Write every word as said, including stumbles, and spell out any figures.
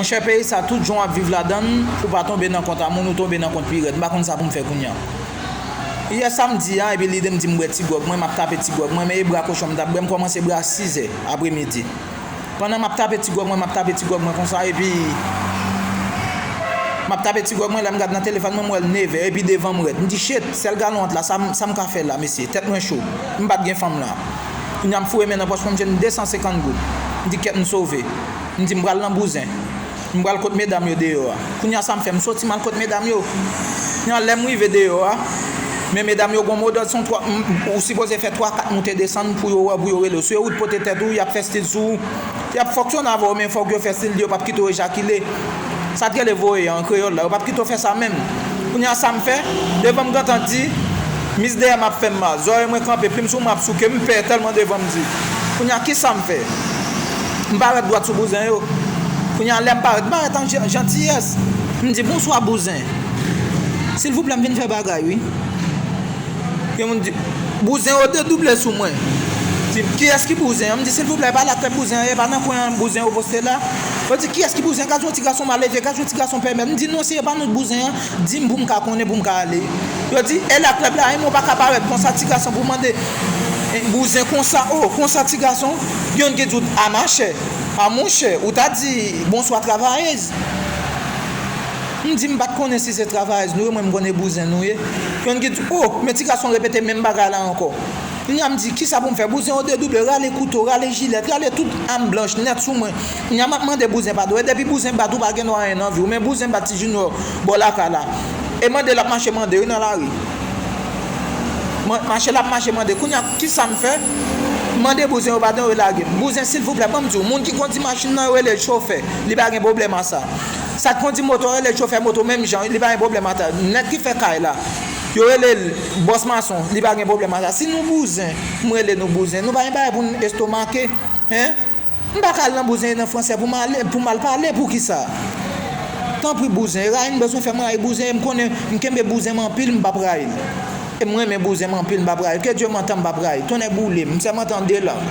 Monchè, peyi sa, tout jan w ap viv ladan l, ou pa tonbe nan kont a moun, ou tonbe nan kont pi rèd. M pa konn sa pou m fè kounye a. Yè samdi a, epi lide m di m bwè ti gwòg mwen, m ap tape ti gwòg mwen, men e bra kochon m t ap bwè, m kòmanse bwè a sizè apremidi. Pandan m ap tape ti gwòg mwen, m ap tape ti gwòg mwen konsa, epi m ap tape ti gwòg mwen, lè m gad nan telefòn mwen, m wè l nevè, epi devan m rèd. M di, "Shit, sèl galon ant la, sa m, sa m ka fè la, mesye? Tèt mwen cho." M pa t gen fanm la. Kounye a, m foure men nan pòch mwen, m jwenn de san senkant goud. M di, "Kèt, m sove." M di, "M pral nan bouzen." M pral kot medam yo deyò a. Kounye a sa m fè, m soti m al kot medam yo. Kounye a lè m rive deyò a, men medam yo gon modòd, se yon twa, m- ou sipoze fè twa kat moute desann pou yo wè, pou yo rele w. Si yo ou t pote tèt ou, y ap fè stil sou ou. Y ap fonksyone avè w, men fòk yo fè stil yo p ap kite w ejakile. Sa t rele voye an kreyòl la, yo p ap kite w fè sa menm. Kounye a sa m fè, devan m gentan di, mis dèyè m ap fè m mal, zòrèy mwen kanpe, plim sou mwen ap souke, m pè tèlman devan m di. Kounye a kisa m fè? M parèt dwat sou bouzen yo. Kounye a lè m parèt, m parèt an jan- jantiyès. M di, "Bonswa bouzen. Silvouplè, m vin fè bagay wi." Gen moun di, "Bouzen yo dedouble sou mwen." Di, "Kiyès ki bouzen an?" M di, "Silvouplè, e pa la klèb bouzen an ye, e pa nan kwen an bouzen yo poste la?" Yo di, "Kiyès ki bouzen? Gad yon ti gason malelve, gad yon ti gason pèmèt." M di, "Non, si e pa nou bouzen an, di m pou m ka konnen, pou m ka ale." Yo di, "E la klèb la, e men w pa ka parèt konsa, ti gason, pou mande, eh, bouzen konsa, o, konsa, ti gason." Gen youn ki di w, "A machè, a monchè, ou ta di bonswa travayèz." M di, "M pa t konnen si se travayèz nou ye, mwen m konnen bouzen nou ye." Youn ki di, "O, men ti gason repete menm bagay la ankò." Kounye a m di, "Kisa pou m fè? Bouzen yo dedouble, rale kouto, rale jilèt, rale tout am blanch nèt sou mwen." Kounye a m ap mande bouzen padon. E depi bouzen bat ou pa gen dwa anyen nan vi w. Men bouzen bat Ti Junior bò lakay la. E mande l ap mache mande wi nan lari. Man- Mache l ap mache mande. Kounye a kisa m fè? M mande bouzen yo padon, yo lage m. Bouzen, silvouplè, ban m di w, moun ki kondi machin nan, yo rele l chofè. Li pa gen pwoblèm a sa. Sa k kondi moto, yo rele l chofè moto menm jan, li pa gen pwoblèm a sa. Nèg ki fè kay la, yo rele l bòs mason, li pa gen pwoblèm a sa. Si nou bouzen, m rele nou bouzen, nou pa gen bagay pou n estomake. Hein? M pa ka al nan bouzen nan fransè pou m ale, pou m al pale, poukisa? Tanpri bouzen, rayi m bezwen fè m rayi bouzen, e m konnen m kenbe bouzen m anpil, m p ap rayi l. E m renmen bouzen m anpil, m p ap rayi l. Ke Dye m antan m p ap rayi l. Tonnè boule m, m sèmante an de lang.